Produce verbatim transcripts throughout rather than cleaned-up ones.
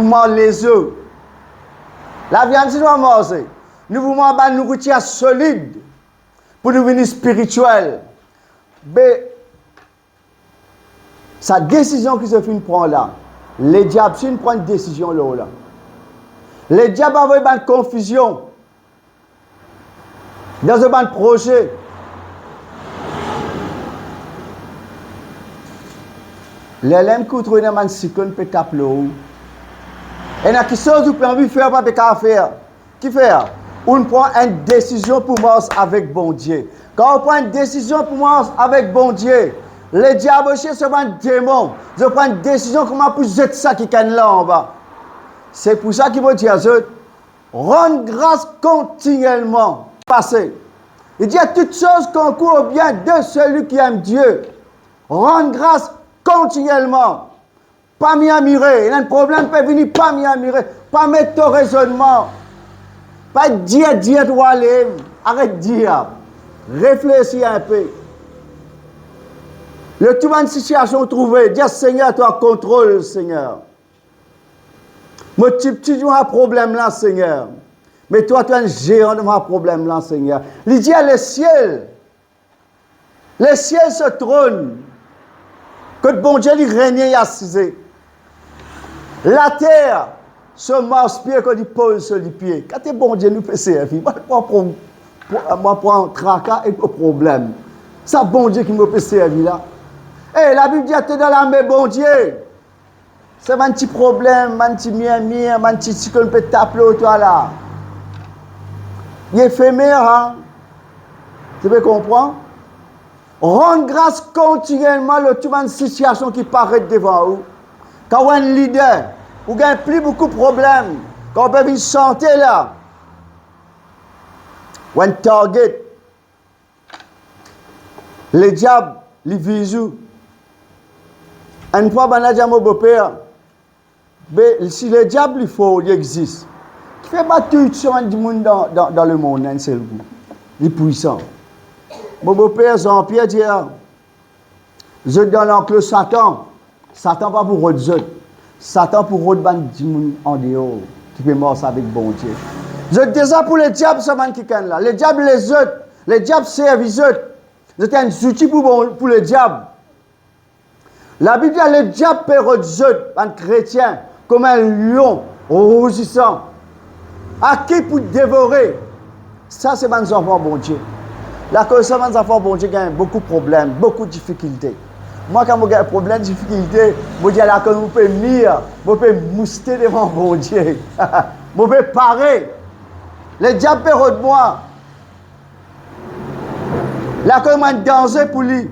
manz lezo. Laviann si nou manze, nou pou manz bann nouritir solid pou nou vini spiritiel. Be, sa desizion ki zot finn pran la, lediab finn pran enn desizion lor la. Lediab avoy bann konfizion dan zot bann proze. Lerla enn kout ena bann siklonn pe tap lor ou. Ena kiksoz ou pe anvi fer, pa pe kapav fer. Kifer? Ou'nn pran enn desizion pou mars avek Bondie. Kan ou pran enn desizion pou mars avek Bondie, lediab osi, so bann demon, zot pran enn desizion kouma pou zet sa kikenn la anba. Se pou sa ki Bondie dir zot, rann gras kontinielman. Pase, li dir, a toutes choses concourent au bien de celui qui aime Dieu. Rann gras kontinielman. Pa mirmire, ena enn problem pe vini, pa mirmire, pa met to rezonnman. Pa dir, dir twa ale, aret dir. Reflesi enpe. Lor tou bann sitiasion ou trouve, dir, Segner, twa an kontrol, Segner. Mo tipti devan problem la, Segner. Me twa, to enn zeran devan problem la, Segner. Li dir, lesiel, lesiel so tronn, kot Bondie li regne, li asize. Later, so marspie, kot li poz so lipie. Kate Bondie nou pe servi? Mwa, mwa pran, mwa pran traka ek mo problem. Sa Bondie ki mo pe servi la? E, Labib dir, to dan lame Bondie. Sa bann ti problem, bann ti mirmir, bann ti siklonn pe tap lor twa la, li efemer, an. To pe konpran? Rann gras kontinielman lor tou bann sitiasion ki paret devan ou. Kan ou enn lider, ou gagn pli boukou problem. Kan ou pe vinn sante la, ou enn target. Lediab, li viz ou. Enn fwa, bann la dir mo boper, be, si lediab li for, li exis, kifer pa touy tou bann dimoun dan, dan, dan lemond enn sel kou? Li pwisan. Mo boper Jean-Pierre dir, zot dan lanklo Satan. Satan pa pou rod zot. Satan pou rod bann dimoun andeor ki pe mars avek Bondie. Zot deza pou lediab, sa bann kikenn la. Lediab les zot, lediab servi zot. Zot enn zouti pou bon, pou lediab. Labib dir, lediab pe rod zot, bann kretien, kouma enn lion rouzisan, a ki pou devore. Sa se bann zanfan Bondie. Lakoz sa bann zanfan Bondie gagn boukou problem, boukou difikilte. Mwa, kan mo gagn problem, difikilte, mo dir lakoz mo pe mir, mo pe mouste devan Bondie. Mo pe pare. Lediab pe rod mwa. Lakoz mo enn danze pou li.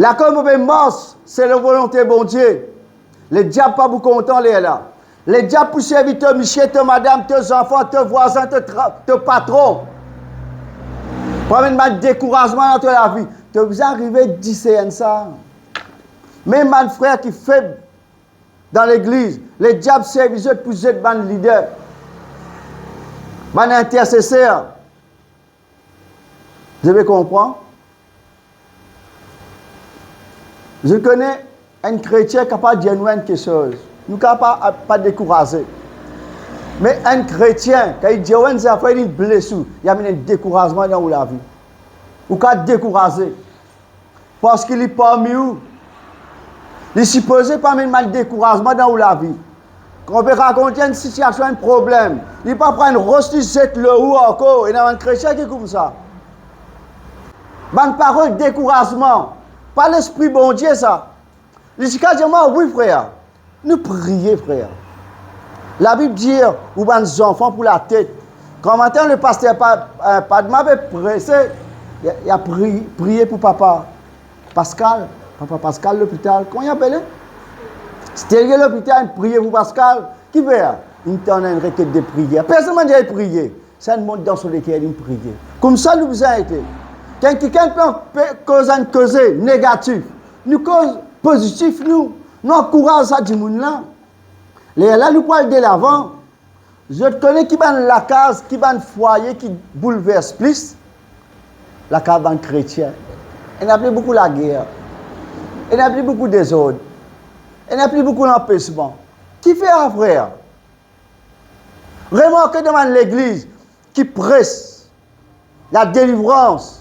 Lakoz mo pe mars selon volonte Bondie. Lediab pa pou kontan lerla. Lediab pou servi to misie, to madam, to zanfan, to vwazin, to tra-, to patron, pou amenn bann dekourazman dan to lavi. To bizin arive disern sa. Mem bann frer ki feb dan legliz, lediab servi zot pou zet bann lider, bann interseser. Zot pe konpran? Zot kone, enn kretien kapav dir nou enn kiksoz, nou kapav pa, pa dekouraze. Me enn kretien, kan li dir ou enn zafer, li bles ou, li amenn enn dekourazman dan ou lavi, ou kapav dekouraze. Parski li parmi ou. Li sipoze pa amenn bann dekourazman dan ou lavi. Kan ou pe rakont enn sitiasion, enn problem, li pa pran enn ros, li zet lor ou ankor. Ena bann kretien ki koumsa. Bann parol dekourazman, pa Lespri Bondie sa. Li ti kapav dir mwa, wi frer, nou priye, frer. Labib dir, ou bann zanfan pou latet. Gramatin, le paster Pa-, eh, Padma pe prese, li a, li a pri-, priye pou papa Pascal. Papa Pascal lopital, kouma li apele? Stelie lopital, priye pou Pascal. Kifer? Inn tann enn reket de priyer. Personn pa dir li priye. Sa inn mont dan so leker, li priye. Koumsa nou bizin ete. Kan kikenn pe koz enn koze negatif, nou koz pozitif, nou, nou ankouraz sa dimoun la. Lerla nou pou al delavan. Zot kone ki bann lakaz, ki bann fwaye ki boulvers plis? Lakaz bann kretien. Ena pli boukou lager. Ena pli boukou dezord. Ena pli boukou lanpesman. Kifer, frer? Remarke dan bann legliz ki pres ladelivrans,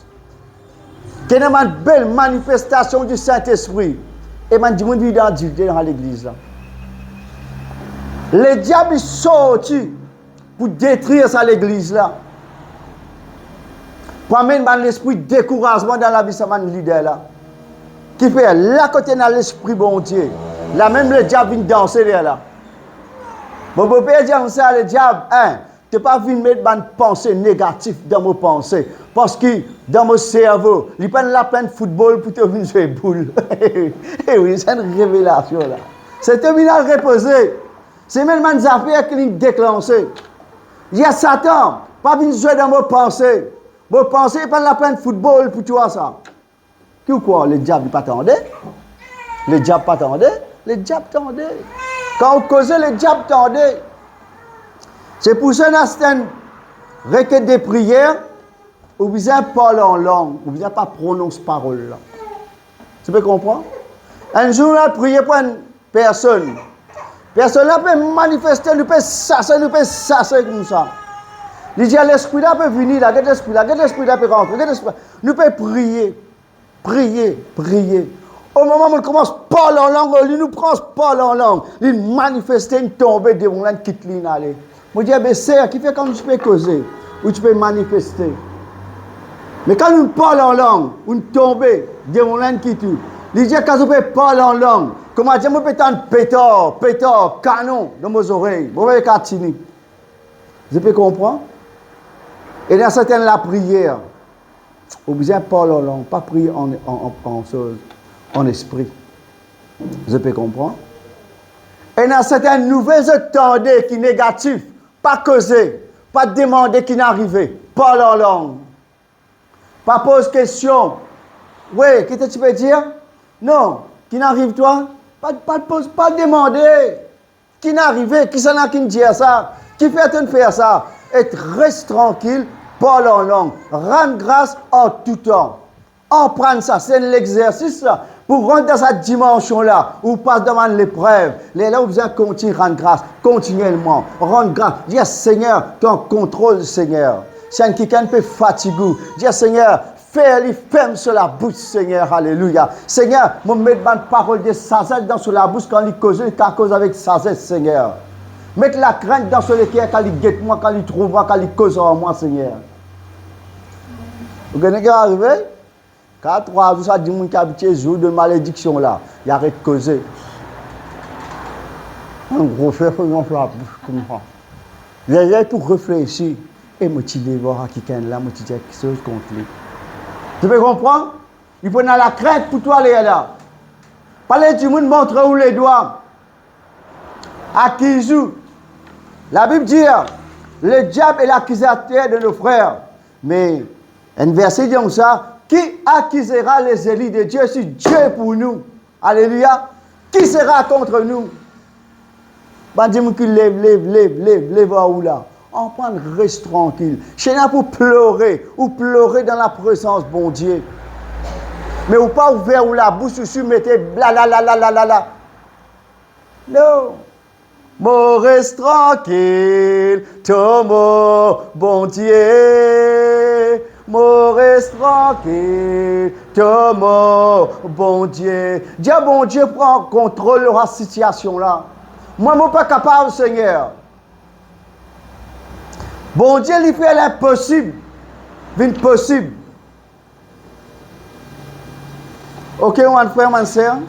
ki ena bann bel manifestasion di Sintespri, e bann dimoun vinn dan difikilte dan legliz la. Lediab, li sorti pou detrir sa legliz la, pou amenn bann lespri dekourazman dan lavi sa bann lider la. Kifer? La kot ena Lespri Bondie, lamem lediab vinn danse ler la. Mo boper dir koumsa, lediab, en, to pa vinn met bann panse negatif dan mo panse, parski dan mo servo, li pa'nn laplenn foutbol pou to vinn zwe boul. E wi, sa enn revelasion la. Se to vinn al repoze. Se mem bann zafer ki li deklanse. Dir Satan, pa vinn zwe dan mo panse. Mo panse pa'nn laplenn foutbol pou twa sa. Ki ou krwar, lediab li pa tande? Lediab pa tande? Lediab tande. Kan ou koze, lediab tande. Se pou sa, ena sertin rekiet de priyer, ou bizin parl an lang, ou bizin pa pronons parol la. To pe konpran? Enn zour, nou al priye pou enn personn. Personn la pe manifeste, nou pe sase, nou pe sase koumsa. Li dir, lespri la pe vini la, get lespri la, get lespri la pe rantre, get lespri la. Nou pe priye, priye, priye. O moman mo koumans parl an lang, li nou koumans parl an lang, li manifeste, li tonbe, demon la inn kit li, inn ale. Mo dir, be ser, kifer kan nou ti pe koze, ou ti pe manifeste? Me kan nou parl an lang, ou tonbe, demon la inn kit ou. Li dir, kan zot pe parl an lang, kouma dir mo pe tann petar, petar, kanon dan mo zorey, mo pe katini. Zot pe konpran? Ena sertin lapriyer, ou bizin parl an lang, pa priye an, an, an, an soz, an espri. Zot pe konpran? Ena sertin nouvel zot tande ki negatif, pa koze, pa demande ki'nn arive, parl an lang. Pa poz kestion. We, ki to ti pe dir? Non, ki'nn ariv twa? Pa, pa poz, pa demande. Ki'nn arive? Kisannla ki'nn dir sa? Kifer to'nn fer sa? Et res trankil, parl an lang, rann gras an tou tan. Aprann sa, se enn lexersis la, pou rant dan sa dimansion la, ou pas dan bann leprev. Lerla ou bizin kontign rann gras, kontinyelman rann gras. Dir, Segner, to an kontrol, Segner. Si enn kikenn pe fatige ou, dir, Segner, fer li ferm so labous, Segner, aleluya. Segner, mo met bann parol de sazes dan so labous, kan li koze, li kapav koz avek sazes, Segner. Met lakrint dan so leker, kan li get mwa, kan li trouv mwa, kan li koz ar mwa, Segner. Ou kone ki arive? Kat, trwa zour, sa dimoun ki abitie zour de malediksion la, li aret koze. Enn gro fer finn dan so labous koumsa. Lerla pou reflesi, e mo ti devar ar kikenn la, mo ti dir kiksoz kont li. To pe konpran? Li pou ena lakrint pou twa lerla. Pa les dimoun montre ou ledwa, akiz ou. Labib dir, le diable est l'accusateur de nos frères. Me enn verse dir koumsa, qui accusera les élus de Dieu si Dieu est pour nous? Aleluya. Qui sera contre nous? Bann dimoun ki lev, lev, lev, lev, lev ar ou la, aprann res trankil. Si ena pou plore, ou plore dan laprezans Bondie. Me ou pa ouver ou labous, ou swiv mete bla, la, la, la, la, la, la. Non. Mo res trankil, to mo Bondie. Mo res trankil, to mo Bondie. Dir Bondie pran kontrol lor sa sitiasion la. Mwa, mo pa kapav, Segner. Bondie, li fer linposib vinn posib. Oke, bann frer, bann ser,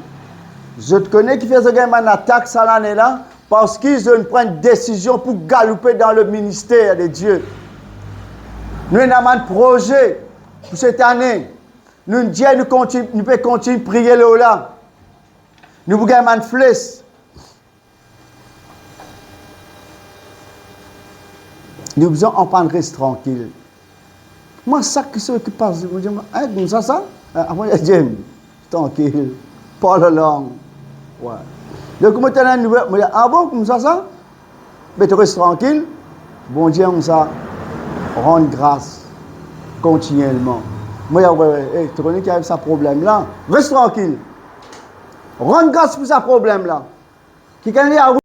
zot kone kifer zot gagn bann atak sa lane la, parski zot pran desizion pou galoupe dan leminister de Die. Nou ena bann proze pou set ane. Nou dir nou kontign-, nou pe kontign priye lor la. Nou pou gagn bann fles. Nou bizin aprann res trankil. Mwa, sak ki sot ki pas, mo dir, "Hein, koumsa sa?" Apre, li dir, "Trankil, parl lang." Wi. Donk, mo tann enn nouvel, mo dir, "Ah bon, koumsa sa?" Be to res trankil, Bondie koumsa, rann gras kontinyelman. Mo dir, "Wi, wi, ey, to kone ki ariv sa problem la? Res trankil. Rann gras pou sa problem la." Kikenn li a